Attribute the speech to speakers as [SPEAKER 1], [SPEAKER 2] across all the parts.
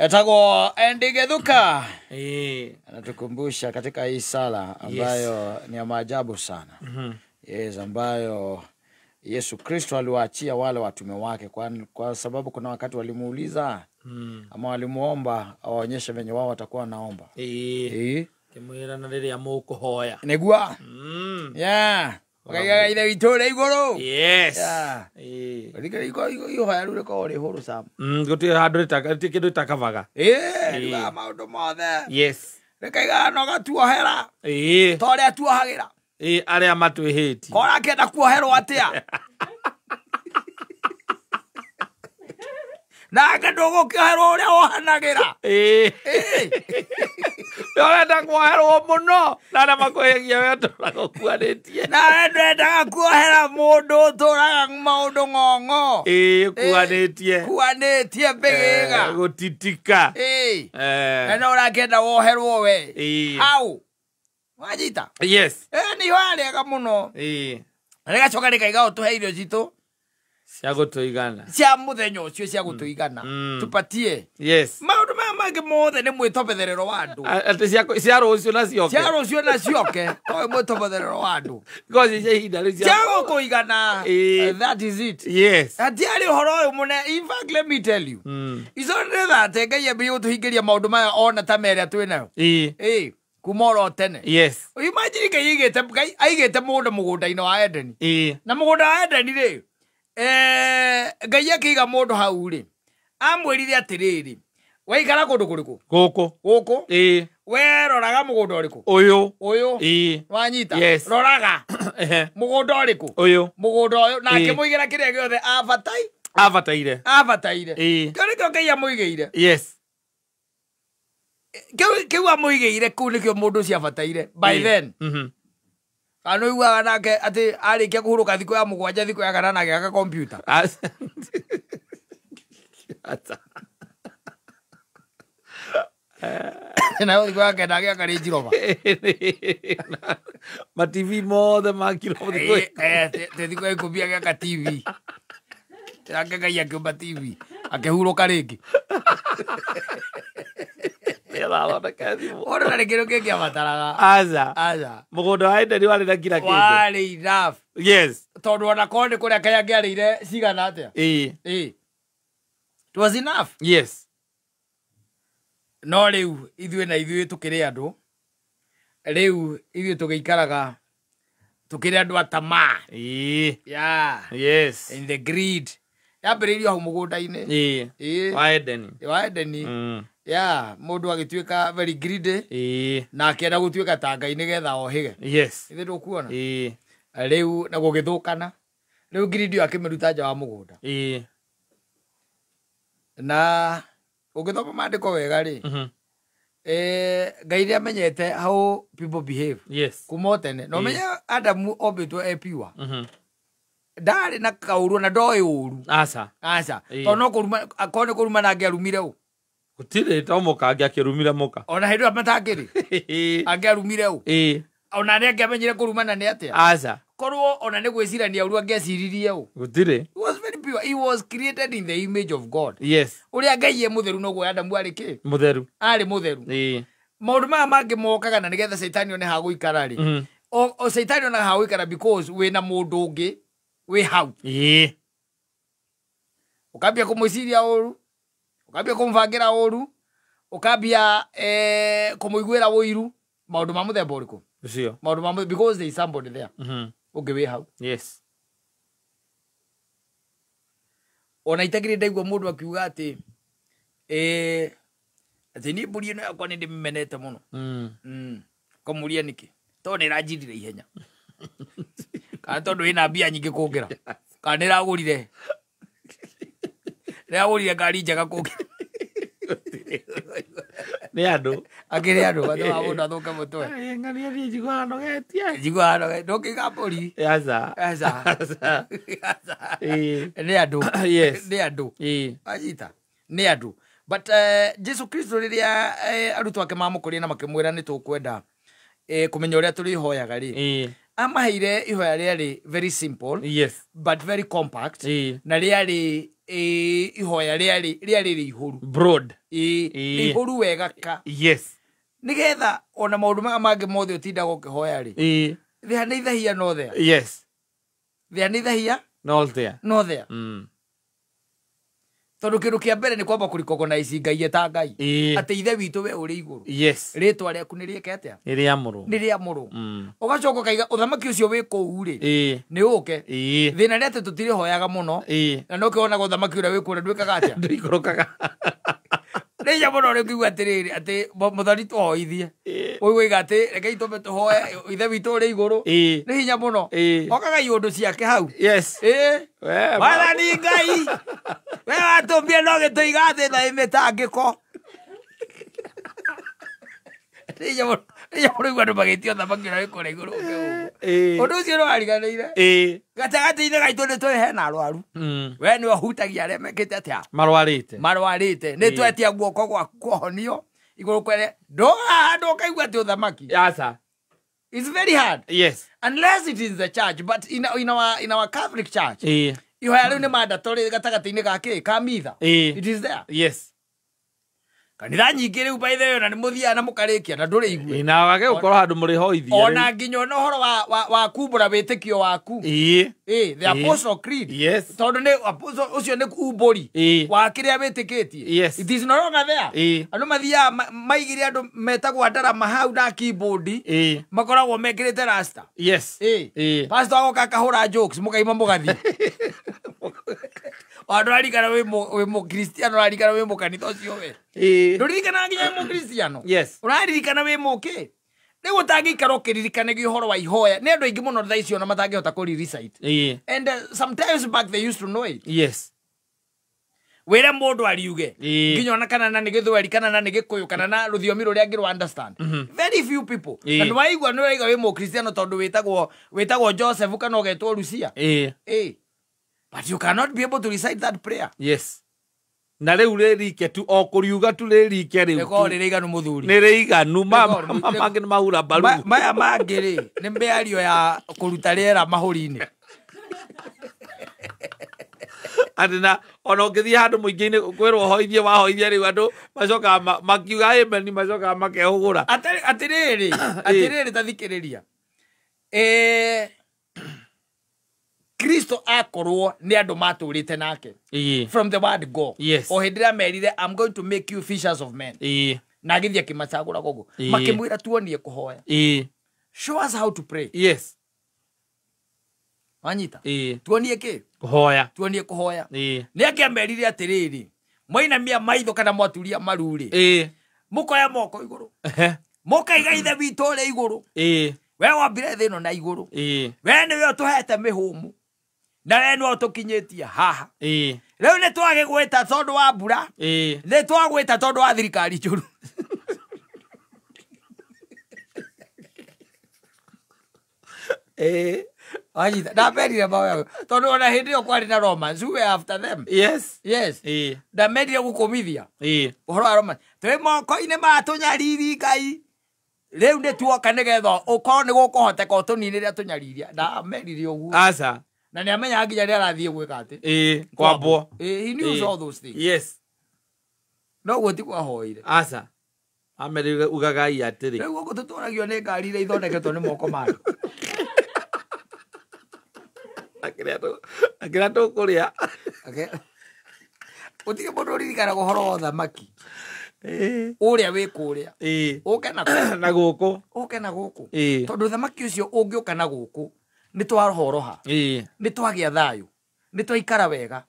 [SPEAKER 1] Etagwo Andy Githuka.
[SPEAKER 2] Ĩĩ.
[SPEAKER 1] Anatukumbusha katika hii sala ambayo ni ya maajabu sana. Yes, ambayo Yesu Kristo aliwaachia wale watume wake kwa sababu kuna wakati walimuuliza ama walimuomba awaonyeshe venye wao watakuwa wanaomba.
[SPEAKER 2] Ĩĩ. Kĩmwĩra na rĩrĩa mũkũhoya.
[SPEAKER 1] Nĩguo. Yeah. Wakaigaga ithe witũ ũrĩa igũrũ.
[SPEAKER 2] Yes.
[SPEAKER 1] Yeah.
[SPEAKER 2] Ĩĩ.
[SPEAKER 1] Ihoya rĩu rĩkoragwo rĩ hũrũ Sam.
[SPEAKER 2] Gũtirĩ handũ gũtirĩ kĩndũ rĩtakavaga.
[SPEAKER 1] Ĩĩ, riugaga maũndũ mothe.
[SPEAKER 2] Yes.
[SPEAKER 1] Rĩkaigaga na ũgatuohera
[SPEAKER 2] Ĩĩ.
[SPEAKER 1] ta ũrĩa tuohagĩra.
[SPEAKER 2] Ĩĩ, arĩa matwĩhĩtie.
[SPEAKER 1] Ko ũrakĩenda kuoherwo atĩa? Nake ndũgũkĩoherwo ũrĩa wohanagĩra.
[SPEAKER 2] Ĩĩ.
[SPEAKER 1] Ĩĩ.
[SPEAKER 2] We ũrenda kuoherwo mũno na arĩa makwĩhagia we ũtũraga ũkuanĩtie.
[SPEAKER 1] Nawe ndwendaga kuohera mũndũ ũtũraga maũndũ ng'ong'o.
[SPEAKER 2] Ĩĩ, ũkuanĩtie.
[SPEAKER 1] Kuanĩtie mbĩgĩga.
[SPEAKER 2] Gũtitika.
[SPEAKER 1] Ĩĩ. Na no ũrakĩenda woherwo we.
[SPEAKER 2] Ĩĩ.
[SPEAKER 1] Hau. Wanyita?
[SPEAKER 2] Yes.
[SPEAKER 1] Ĩĩ, nĩ ihoya rĩega mũno.
[SPEAKER 2] Ĩĩ.
[SPEAKER 1] Na rĩgacoka rĩkaiga ũtũhe irio citũ
[SPEAKER 2] Cia gũtũigana.
[SPEAKER 1] Cia mũthenya ũcio cia gũtũigana. Tupatie.
[SPEAKER 2] Yes.
[SPEAKER 1] Maũndũ maya mangĩ mothe nĩ mwĩtobetherero wa andũ.
[SPEAKER 2] Atĩ cia rũciũ na cioke.
[SPEAKER 1] Cia rũciũ na cioke toĩ mwĩtobetherero wa andũ.
[SPEAKER 2] Ngoci cia ihinda rĩu.
[SPEAKER 1] Cia gũkũigana.
[SPEAKER 2] Ĩĩ.
[SPEAKER 1] That is it.
[SPEAKER 2] Yes.
[SPEAKER 1] Hatiarĩ ũhoro ũyũ mũne. In fact, let me tell you, it's only that Ngai ambĩrĩrie gũtũhingĩria maũndũ maya ona ta merĩa twĩ nayo.
[SPEAKER 2] Ĩĩ.
[SPEAKER 1] Ĩĩ, kuma oro tene.
[SPEAKER 2] Yes.
[SPEAKER 1] Imagine Ngai aigĩte mũndũ mũgũnda-inĩ wa Edeni.
[SPEAKER 2] Ĩĩ.
[SPEAKER 1] Na mũgũnda wa Edeni rĩ, Ngai akĩiga mũndũ hau rĩ, amwĩrire atĩrĩrĩ, waikara kũndũ kũrĩkũ?
[SPEAKER 2] Gũkũ.
[SPEAKER 1] Gũkũ.
[SPEAKER 2] Ĩĩ.
[SPEAKER 1] We roraga mũgũnda ũrĩkũ?
[SPEAKER 2] Ũyũ.
[SPEAKER 1] Ũyũ.
[SPEAKER 2] Ĩĩ.
[SPEAKER 1] Wanyita?
[SPEAKER 2] Yes.
[SPEAKER 1] Roraga
[SPEAKER 2] Ehe.
[SPEAKER 1] mũgũnda ũrĩkũ?
[SPEAKER 2] Ũyũ.
[SPEAKER 1] Mũgũnda ũyũ na
[SPEAKER 2] Ĩĩ.
[SPEAKER 1] akĩmũigĩra kĩrĩa gĩothe abatai
[SPEAKER 2] Abataire.
[SPEAKER 1] Abataire.
[SPEAKER 2] Ĩĩ.
[SPEAKER 1] Kĩu nĩkĩo Ngai amũigĩire.
[SPEAKER 2] Yes.
[SPEAKER 1] Kĩu amũigĩire kũu nĩkĩo mũndũ ũcio abataire by
[SPEAKER 2] Ĩĩ.
[SPEAKER 1] then. Kana ũiguaga nake atĩ arĩkia kũhurũka thikũ ya 7, thikũ ya 8 agĩaka kompiuta.
[SPEAKER 2] Aca.
[SPEAKER 1] Nayo thikũ ya 9 agĩaka Range Rover.
[SPEAKER 2] Ma TV mothe makirwo thikũ.
[SPEAKER 1] Ĩ, thikũ ya 10 agĩaka TV. Nake Ngai akĩũmba TV akĩhurũka rĩngĩ.
[SPEAKER 2] Nĩgetha athondeke thimũ.
[SPEAKER 1] Ona na kĩndũ kĩngĩ abataraga.
[SPEAKER 2] Aca.
[SPEAKER 1] Aca.
[SPEAKER 2] Mũgũnda wa Edeni warĩ na kila kĩndũ.
[SPEAKER 1] Warĩ enough.
[SPEAKER 2] Yes.
[SPEAKER 1] Tondũ ona korwo nĩ kũrĩa Ngai angĩarĩire cigana atĩa.
[SPEAKER 2] Ĩĩ.
[SPEAKER 1] Ĩ, it was enough.
[SPEAKER 2] Yes.
[SPEAKER 1] No rĩu ithuĩ na ithuĩ tũkĩrĩ andũ, rĩu ithuĩ tũgĩikaraga tũkĩrĩ andũ a tamaa.
[SPEAKER 2] Ĩĩ.
[SPEAKER 1] Yeah.
[SPEAKER 2] Yes.
[SPEAKER 1] In the greed yambĩrĩirio hau mũgũnda-inĩ.
[SPEAKER 2] Ĩĩ.
[SPEAKER 1] Ĩĩ.
[SPEAKER 2] Wa Edeni.
[SPEAKER 1] Wa Edeni. Yeah, mũndũ agĩtuĩka very greedy
[SPEAKER 2] Ĩĩ.
[SPEAKER 1] na akĩenda gũtuĩka ta Ngai nĩgetha ohĩge.
[SPEAKER 2] Yes.
[SPEAKER 1] Ithe ndũkuona?
[SPEAKER 2] Ĩĩ.
[SPEAKER 1] Rĩu na gũgĩthũkana, rĩu greed ĩyo akĩmĩruta nja wa mũgũnda.
[SPEAKER 2] Ĩĩ.
[SPEAKER 1] Na ũngĩthoma maandĩko wega rĩ, Ngai nĩ amenyete how people behave
[SPEAKER 2] Yes.
[SPEAKER 1] kuma o tene na ũmenye Adamu ombĩtwo e pure. Ndarĩ na kaũru na ndoĩ ũru.
[SPEAKER 2] Aca.
[SPEAKER 1] Aca.
[SPEAKER 2] Ĩĩ.
[SPEAKER 1] Tondũ no kũruma, akorwo nĩ kũruma na angĩarumire ũ?
[SPEAKER 2] Gũtirĩ to mũka angĩakĩrumire mũka.
[SPEAKER 1] Ona hĩndĩ ĩyo matakĩrĩ angĩarumire ũ?
[SPEAKER 2] Ĩĩ.
[SPEAKER 1] Ona nĩ angĩamenyire kũrumana nĩ atĩa?
[SPEAKER 2] Aca.
[SPEAKER 1] Korwo ona nĩ gwĩcirania ũru angĩeciririe ũ?
[SPEAKER 2] Gũtirĩ.
[SPEAKER 1] He was very pure. He was created in the image of God.
[SPEAKER 2] Yes.
[SPEAKER 1] Ũrĩa Ngai e mũtheru noguo Adamu arĩ kĩ?
[SPEAKER 2] Mũtheru.
[SPEAKER 1] Arĩ mũtheru.
[SPEAKER 2] Ĩĩ.
[SPEAKER 1] Maũndũ maya mangĩ mokaga na nĩgetha caitani one ha gũikara rĩ, o caitani onaga ha gũikara because wĩna mũndũ ũngĩ wĩ hau.
[SPEAKER 2] Ĩĩ.
[SPEAKER 1] Ũkambia kũmwĩciria ũru, ũkambia kũmũbangĩra ũru, ũkambia kũmũiguĩra ũiru, maũndũ ma mũthemba ũrĩkũ?
[SPEAKER 2] Ũcio.
[SPEAKER 1] Maũndũ ma because there is somebody there ũngĩ wĩ hau.
[SPEAKER 2] Yes.
[SPEAKER 1] Ona itagĩrĩ ndaigua mũndũ akiuga atĩ atĩ niĩ mbũri ĩno yakwa nĩ ndĩmĩmenete mũno. Kamũria nĩkĩ? Tondũ nĩ ĩranjirire ihenya, kana tondũ ĩna mbia nyingĩ kũngĩra, kana nĩ ĩragũrire ngari njega kũngĩra.
[SPEAKER 2] Nĩ andũ.
[SPEAKER 1] Akĩrĩ andũ matũmaga mũndũ athũke mũtwe.
[SPEAKER 2] Ng'ania niĩ njiguaga nogetie.
[SPEAKER 1] Njiguaga ndũngĩiga mbũri.
[SPEAKER 2] Aca.
[SPEAKER 1] Aca.
[SPEAKER 2] Aca.
[SPEAKER 1] Aca.
[SPEAKER 2] Ĩĩ.
[SPEAKER 1] Nĩ andũ.
[SPEAKER 2] Yes.
[SPEAKER 1] Nĩ andũ.
[SPEAKER 2] Ĩĩ.
[SPEAKER 1] Anyita nĩ andũ, but Jesu Kristo rĩrĩa arutwo ake mamũkũria na makĩmwĩra nĩ tũkwenda kũmenya ũrĩa tũrĩhoyaga rĩ,
[SPEAKER 2] Ĩĩ.
[SPEAKER 1] amaheire ihoya rĩarĩ very simple
[SPEAKER 2] Yes.
[SPEAKER 1] but very compact
[SPEAKER 2] Ĩĩ.
[SPEAKER 1] na rĩarĩ Ihoya rĩarĩ rĩihũru.
[SPEAKER 2] Broad.
[SPEAKER 1] Rĩihũru wega ka.
[SPEAKER 2] Yes.
[SPEAKER 1] Nĩgetha ona maũndũ maya mangĩ mothe ũtindaga ũkĩhoya rĩ. There neither here nor there.
[SPEAKER 2] Yes.
[SPEAKER 1] There neither here
[SPEAKER 2] nor there.
[SPEAKER 1] Nor there. Tondũ kĩndũ kĩa mbere nĩ kwamba kũrecognize Ngai eta Ngai. Atĩ ithe witũ we ũrĩ igũrũ.
[SPEAKER 2] Yes.
[SPEAKER 1] Rĩtwa rĩaku nĩ rĩke atĩa?
[SPEAKER 2] Nĩ rĩamũrwo.
[SPEAKER 1] Nĩ rĩamũrwo. Ũgacoka ũkaiga ũthamaki ũcio wĩ kũu rĩ. Nĩ ũke. Thĩna nĩ atĩ tũtirĩhoyaga mũno. Na no kĩonaga ũthamaki ũrĩa wĩ kũrĩa ndwĩkaga atĩa?
[SPEAKER 2] Ndũikũrũkaga.
[SPEAKER 1] Nĩ hinya mũno rĩ ũkiuga atĩrĩrĩ atĩ mũthoni tũhoithie. Ũigua atĩ rekei tũmbe tũhoe ithe witũ ũrĩ igũrũ. Nĩ hinya mũno. Okaga iũndũ ciake hau.
[SPEAKER 2] Yes.
[SPEAKER 1] Mwathani Ngai. We watũmbire no gĩtũiga thĩ na ĩmĩtangĩko. Nĩ hinya mũno igua andũ magĩtio ũthamaki ũrĩa wĩ kũrĩa igũrũ ũke ũguo. Ũndũ ũcio nĩ wariganĩire. Gatagatĩ-inĩ gaitũ nĩ tũrĩ hena arwaru. We nĩwe ũhutagia arĩa mekĩte atĩa?
[SPEAKER 2] Marwarĩte.
[SPEAKER 1] Marwarĩte. Nĩ twetia guoko gwaku kũhonio igũrũ kwere. Ndũga handũ ũkaigua atĩ ũthamaki.
[SPEAKER 2] Aca.
[SPEAKER 1] It's very hard.
[SPEAKER 2] Yes.
[SPEAKER 1] Unless it is the church, but in our Catholic church. Ihoya rĩu nĩ mandatory gatagatĩ-inĩ ga kĩ? Ka mitha. It is there.
[SPEAKER 2] Yes.
[SPEAKER 1] Kanitha nyingĩ rĩu by the way ona nĩ mũthiaga na mũkarĩkia na ndũrĩ igue.
[SPEAKER 2] Na wage gũkorwo handũ mũrĩhoithia.
[SPEAKER 1] Ona nginya ona ũhoro wa kumbũra wĩtĩkio waku. The Apostle Creed.
[SPEAKER 2] Yes.
[SPEAKER 1] Tondũ nĩ apostle ũcio nĩ umbũri wa kĩrĩa wĩtĩkĩtie.
[SPEAKER 2] Yes.
[SPEAKER 1] It is no longer there. Andũ mathiaga maigire andũ metagwo ndarama hau na keyboard. Makoragwo mekĩrĩte rasta.
[SPEAKER 2] Yes.
[SPEAKER 1] Pastor agoka akahũra jokes mũkaima mũgathiĩ. Andũ aririkana wĩ mũkristiano, ũraririkana wĩ mũkanitha ũcio we. Ndũririkanaga nginya wĩ mũkristiano.
[SPEAKER 2] Yes.
[SPEAKER 1] Ũraririkana wĩ mũkĩ. Rĩu ũtangĩikara ũkĩririkanagia ũhoro wa ihoya. Nĩ andũ aingĩ mũno thaa ici ona matangĩhota kũri-recite. And sometimes back they used to know it.
[SPEAKER 2] Yes.
[SPEAKER 1] Wĩre mũndũ ariuge. Nginya ona kana na nĩ Gĩthweri, kana na nĩ Gĩkũyũ, kana na rũthiomi rũrĩa angĩ rwa understand. Very few people. Na nĩwaigua nĩ ũraiga wĩ mũkristiano tondũ wĩtagwo Joseph kana ũgetwo Lucia. But you cannot be able to recite that prayer.
[SPEAKER 2] Yes. Na rĩu rĩrike tu o kũriuga tu rĩrike rĩu.
[SPEAKER 1] Rĩkorwo rĩ rĩiganu mũthuri.
[SPEAKER 2] Nĩ rĩiganu mangĩ nĩ mahura mbaru.
[SPEAKER 1] Maya mangĩ rĩ nĩ mĩario ya kũruta rĩera mahũri-inĩ.
[SPEAKER 2] Atĩ na ona ũngĩthiĩ handũ mũingĩ-inĩ kwĩrwo hoithie wahoithia rĩu andũ macokaga makiuga amen macokaga makehũgũra.
[SPEAKER 1] Atĩrĩrĩ, atĩrĩrĩ ta thikĩrĩria. Kristo akorwo nĩ andũ matũrĩte nake. From the word go.
[SPEAKER 2] Yes.
[SPEAKER 1] O hĩndĩ ĩrĩa merire I'm going to make you fishers of men. Na agĩthiĩ akĩmacagũra koguo. Makĩmwĩra tuonie kũhoya. Show us how to pray.
[SPEAKER 2] Yes.
[SPEAKER 1] Wanyita? Tuonie kĩ?
[SPEAKER 2] Kũhoya.
[SPEAKER 1] Tuonie kũhoya. Nĩ akĩamerire atĩrĩrĩ, mwainamia maitho kana mwaturia maru rĩ. Mũkoya moko igũrũ. Mũkaiga ithe witũ ũrĩa igũrũ. We wambire thĩ ĩno na igũrũ. We nĩwe ũtũhete mĩhũmũ. Na we nĩwe ũtũkinyĩtie haha. Rĩu nĩ twagĩgwĩta tondũ wa mbura. Nĩ twagwĩta tondũ wa thirikari njũru. Wanyita, ndamerire mawe tondũ ona hĩndĩ ĩyo kwarĩ na Romans who were after them.
[SPEAKER 2] Yes.
[SPEAKER 1] Yes. Ndamerire gũkũmithia. Ũhoro wa Romans. Twĩ moko-inĩ ma tũnyariri Ngai. Rĩu nĩ tuoka nĩgetha ũkorwo nĩ gũkũhoteka ũtũninĩre tũnyariria. Ndamerire ũguo.
[SPEAKER 2] Aca.
[SPEAKER 1] Na nĩ amenyaga nginya rĩrĩa arathiĩ gwĩka atĩ.
[SPEAKER 2] Kwambwo.
[SPEAKER 1] He knew all those things.
[SPEAKER 2] Yes.
[SPEAKER 1] No guo ti kwahoire.
[SPEAKER 2] Aca. Amerire ugagai atĩrĩ.
[SPEAKER 1] Rĩu gũkũ tũtwaragio nĩ ngari iria ithondeketwo nĩ moko ma andũ.
[SPEAKER 2] Akĩrĩa tũkũrĩa.
[SPEAKER 1] Gũtirĩ mũndũ ũririkanaga ũhoro wa ũthamaki. Ũrĩa wĩ kũrĩa. Ũke na kũ.
[SPEAKER 2] Na gũkũ.
[SPEAKER 1] Ũke na gũkũ. Tondũ ũthamaki ũcio ũngĩũka na gũkũ nĩ twahoroha. Nĩ twagĩa thayũ. Nĩ twaikara wega.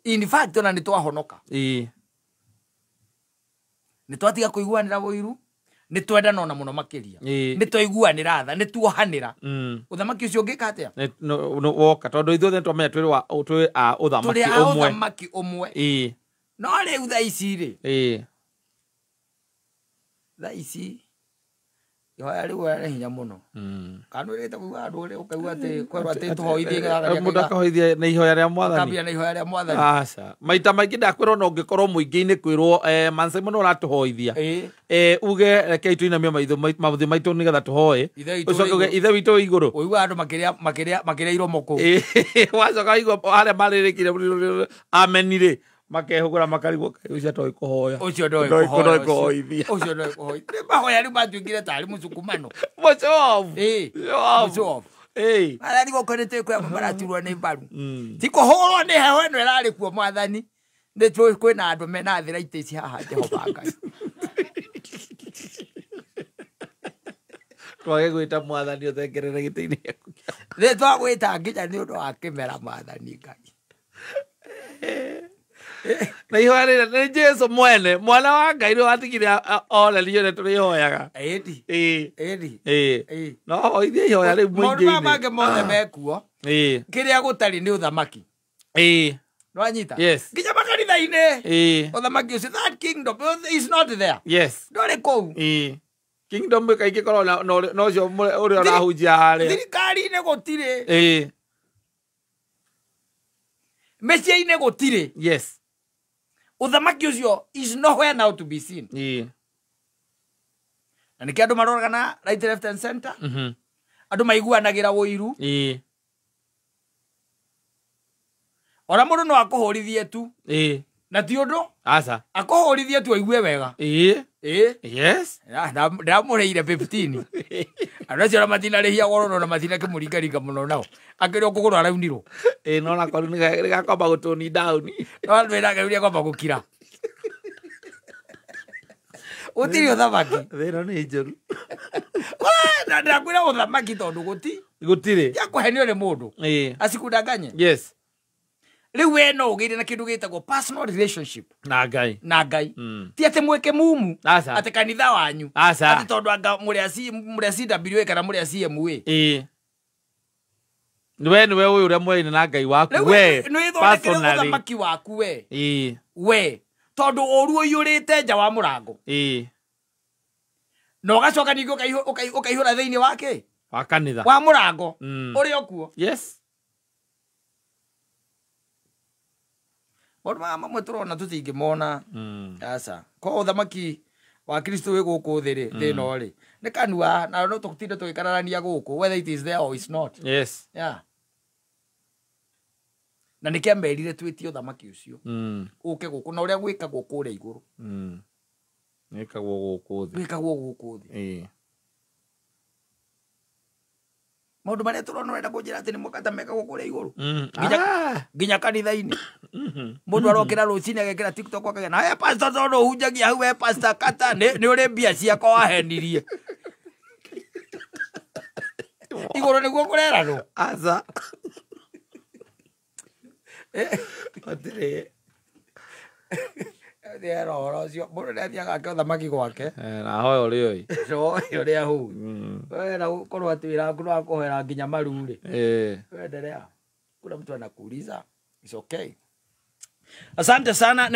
[SPEAKER 1] In fact ona nĩ twahonoka. Nĩ twatiga kũiguanĩra ũiru. Nĩ twendana ona mũno makĩria. Nĩ twaiguanĩra tha, nĩ tuohanĩra. Ũthamaki ũcio ũngĩka atĩa?
[SPEAKER 2] Woka tondũ ithuothe nĩ twamenya twĩ a ũthamaki ũmwe.
[SPEAKER 1] Tũrĩ a ũthamaki ũmwe. No rĩu thaa ici rĩ. Thaa ici Ihoya rĩu nĩ hinya mũno. Kana ũrĩte kuuga andũ ũrĩa ũkaigua atĩ kwerwo atĩ tũhoithie
[SPEAKER 2] Mũndũ akahoithia na ihoya rĩa mwathani.
[SPEAKER 1] Akambia na ihoya rĩa mwathani.
[SPEAKER 2] Aca. Maita maingĩ ndakwĩrwo no ũngĩkorwo mũingĩ-inĩ kwĩrwo Man Simon ũratũhoithia. Uge rekei tũinamie maũthĩ maitũ nĩgetha tũhoe. Ũcoke uge ithe witũ wĩ igũrũ.
[SPEAKER 1] Ũigua andũ makĩrĩa iromo kũu.
[SPEAKER 2] Wacoka waigua harĩa marĩrĩkire ameni rĩ. Makehũgũra makarigwo kaĩ ũcio atoĩ kũhoya.
[SPEAKER 1] Ũcio ndoĩ kũhoya. Ũcio ndoĩ kũhoya. Nĩ mahoya rĩu matuĩkire tarĩ mũcukumano.
[SPEAKER 2] Mũcobu.
[SPEAKER 1] Mũcobu. Mwathani gũkũ nĩ twĩkwĩra maraturwo nĩ mbaru. Ti kũhũrwo nĩ heho ĩno ĩrarĩ kuo mwathani. Nĩ tũĩ kwĩna andũ mena arthritis haha Jehova Ngai.
[SPEAKER 2] Twage gwĩta mwathani ũthengerere gĩtĩ-inĩ gĩaku.
[SPEAKER 1] Nĩ twagwĩta nginya nĩ ũndũ wa kĩmera mwathani Ngai.
[SPEAKER 2] Na ihoya rĩrĩa nĩ Jesu mwene mwana wa Ngai nĩ watigire orerio nĩ tũrĩhoyaga.
[SPEAKER 1] Ĩni.
[SPEAKER 2] No hoithie ihoya rĩu
[SPEAKER 1] Maũndũ
[SPEAKER 2] mũingĩ-inĩ.
[SPEAKER 1] maya mangĩ mothe mekuo. Kĩrĩa gũtarĩ nĩ ũthamaki. Nĩwanyita?
[SPEAKER 2] Yes.
[SPEAKER 1] Nginya makanitha-inĩ. Ũthamaki ũcio, that kingdom is not there.
[SPEAKER 2] Yes.
[SPEAKER 1] Ndũrĩ kũu.
[SPEAKER 2] Kingdom kaingĩ korwo na ũcio ũrĩa ũrahunjia harĩa.
[SPEAKER 1] Thirikari-inĩ gũtirĩ. Mĩciĩ-inĩ gũtirĩ.
[SPEAKER 2] Yes.
[SPEAKER 1] Ũthamaki ũcio is nowhere now to be seen. Na nĩkĩo andũ maroragana right, left and center. Andũ maiguanagĩra ũiru. Ona mũndũ no akũhũrithie tu. Na ti ũndũ.
[SPEAKER 2] Aca.
[SPEAKER 1] Akũhũrithie tu aigue wega.
[SPEAKER 2] Yes.
[SPEAKER 1] Ndamũrĩire 15. Andũ acio ona matinarĩhia goro na matinakĩmũringaringa mũno nao. Akĩrĩ o kũgũrũ araunirwo.
[SPEAKER 2] No nako nĩgakwamba gũtũni down.
[SPEAKER 1] No andũ ĩrageria kwamba gũkira. Gũtirĩ ũthamaki.
[SPEAKER 2] Thĩ ĩno nĩ njũru.
[SPEAKER 1] Na ndakwĩra ũthamaki tondũ
[SPEAKER 2] Gũtirĩ.
[SPEAKER 1] Tiakũhenio nĩ mũndũ. Acikundanganye.
[SPEAKER 2] Yes.
[SPEAKER 1] Rĩu we no ũgĩire na kĩndũ gĩtagwo personal relationship
[SPEAKER 2] na Ngai.
[SPEAKER 1] Na Ngai. Ti atĩ mwĩke mumu.
[SPEAKER 2] Aca.
[SPEAKER 1] Atĩ kanitha wanyu.
[SPEAKER 2] Aca.
[SPEAKER 1] Atĩ tondũ anga mũrĩ a CWA kana mũrĩ a CMA.
[SPEAKER 2] Nĩwe nĩwe ũyũ ũrĩa mwene na Ngai waku we.
[SPEAKER 1] Nĩwĩthondekere ũthamaki waku we. We. Tondũ ũru ũiyũrĩte nja wa mũrango. Na ũgacoka ningĩ ũkaihũra thĩinĩ wake.
[SPEAKER 2] Wa kanitha.
[SPEAKER 1] Wa mũrango. Ũrĩ o kuo.
[SPEAKER 2] Yes.
[SPEAKER 1] Maũndũ maya mamwe tũrona tũtingĩmona. Aca. Ko ũthamaki wa Kristo wĩ gũkũ thĩ rĩ, thĩ ĩno rĩ. Nĩ kanua na no tũtinde tũgĩkararania gũkũ whether it is there or it's not.
[SPEAKER 2] Yes.
[SPEAKER 1] Yeah. Na nĩkĩo amerire twĩtie ũthamaki ũcio. Ũke gũkũ na ũrĩa gwĩkagwo kũrĩa igũrũ.
[SPEAKER 2] Gwĩkagwo gũkũ thĩ.
[SPEAKER 1] Gwĩkagwo gũkũ thĩ. Maũndũ marĩa tũrona ũrenda kũnjĩra atĩ nĩ mũkata mekagwo kũrĩa igũrũ. Nginya kanitha-inĩ. Mũndũ arokĩra rũcinĩ agekĩra TikTok akagĩa na we pastor tondũ ũhunjagia hau we pastor kata nĩ ũrĩ mbia ciakwa wahenirie. Igũrũ nĩguo kũreranwo.
[SPEAKER 2] Aca. Gũtirĩ.
[SPEAKER 1] Nĩera ũhoro ũcio. Mũndũ nĩathiaga ake ũthamaki gwake.
[SPEAKER 2] Na ahoya ũrĩa ũĩ.
[SPEAKER 1] Ũĩ ũrĩa hau. We na gũkorwo atĩ wĩra waku no akũhoera nginya maru rĩ. Wendelea. Kuna mtu anakuuliza. It's okay. Asante sana.